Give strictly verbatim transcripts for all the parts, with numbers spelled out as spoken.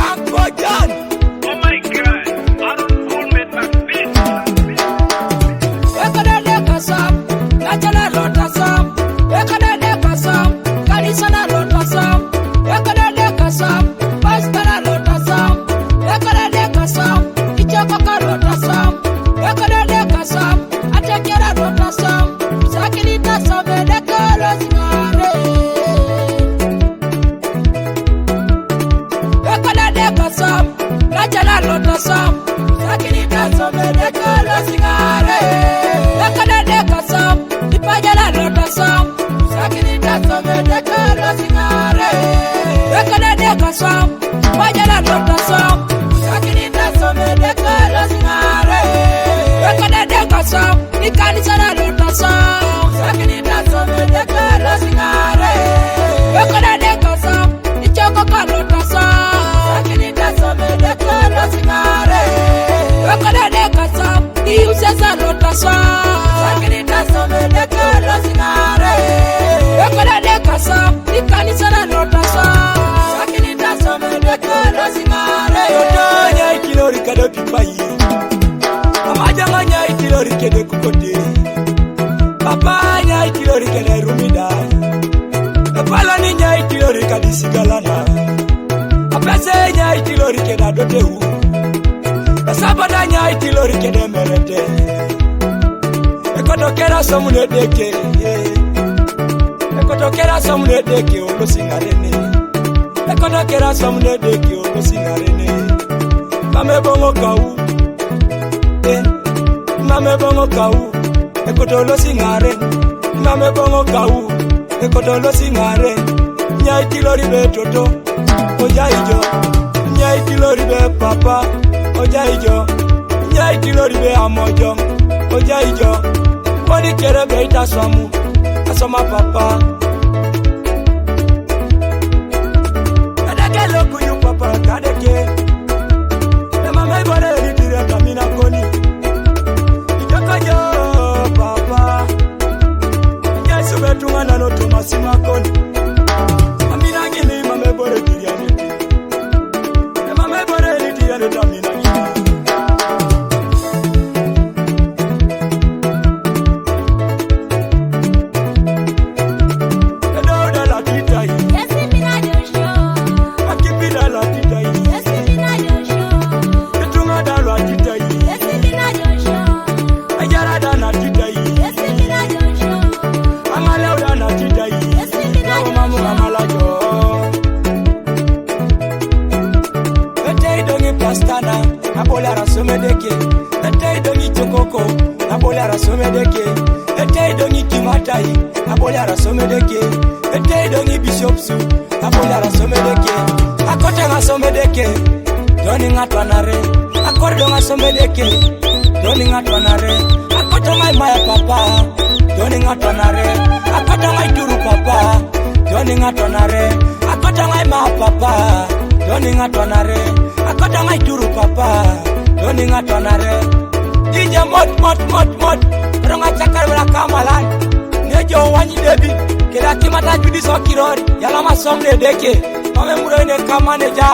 Uncle John. Oh my God, Aaron Coleman McPhee. Ekodede kosam, nachala lotasam. Ekodede kosam, kanisa na lotasam. Ekodede kosam, pastor na lotasam. Ekodede kosam, ichoko ka lotasam. Ekodede kosam, atekera lotasam. Sakini tasam edekolo singare. Ekodede kosam, nachala lotasam. Sakini tasam edekolo singare. Ekodede kosam, ipajala lotasam. Sakini tasam edekolo singare. Ekodede kosam, ipajala lotasam. Sakini tasam edekolo singare. Ekodede kosam, ikanisa na lotasam. Sakini tasam edekolo singare. Ekodede kosam, ichoko ka lotasam. Sakini tasam edekolo singare. Ekodede kosam, iusesa lotasam. Sakini tasam edekolo singare. Ekodede kosam, ikanisa na lotasam. Sakini tasam edekolo singare. Yotonya ikilori kado pipai. Amajanga nya ikilori kede kukote. Papa nya ikilori kede rumida. Epala ni nya ikilori kadi sigalana. Apese nya ikilori kede adoteu. Esabada nya ikilori kede merete. Ekoto kera somune deke. Ekoto kera somune deke olosingarene. Ekoto kera somune deke olosingarene. Mame bongo kau. Eh, mame bongo kau. Ekoto olosingare. Mame bongo kau. Ekoto olosingare. Nya ikilori betoto. Ojaijo. Nya ikilori be papa. Ojaijo. Nya ikilori be amojo. Ojaijo. Boni kere be itaswamu. Asoma papa. Adake loku yu papa kadeke. Ema me bore ni dire kamina koni. Idoko yo papa. Yesu betunga na no Thomas makoni. Amina ngini mame bore diriani. Mame bore diriani tamina ngini. Dauda la titai. Yes, mi na Joshua. Akipi da la titai. Yes, mi na Joshua. Tunga da la titai. Yes, mi na Joshua. Ajara da na titai. Yes, mi na Joshua. Amala da na titai. Yes, mi na Joshua. Mamu amala jo. Ete idongi pastana, abolara somedeke. Ete idongi chokoko, abolara somedeke. Ete idongi kimatai, abolara somedeke. Ete idongi bishopsu, abolara somedeke. Akota nga somedeke. Doni ngatwanare. Akor donga somedeke. Doni ngatwanare. Akota ngai maya papa. Doni ngatwanare. Akota ngai turu papa. Doni ngatwanare. Akota ngai ma papa. Doni ngatwanare. Akota ngai turu papa. Doni ngatwanare. Dija mot mot mot mot. Ronga chakar bela kamalan. Nejo wani debi. Kila kimata judi sokirori. Yalama somedeke. Mame muro ine kamaneja.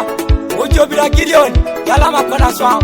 Ojo bila Gideon. Yalama kona swam.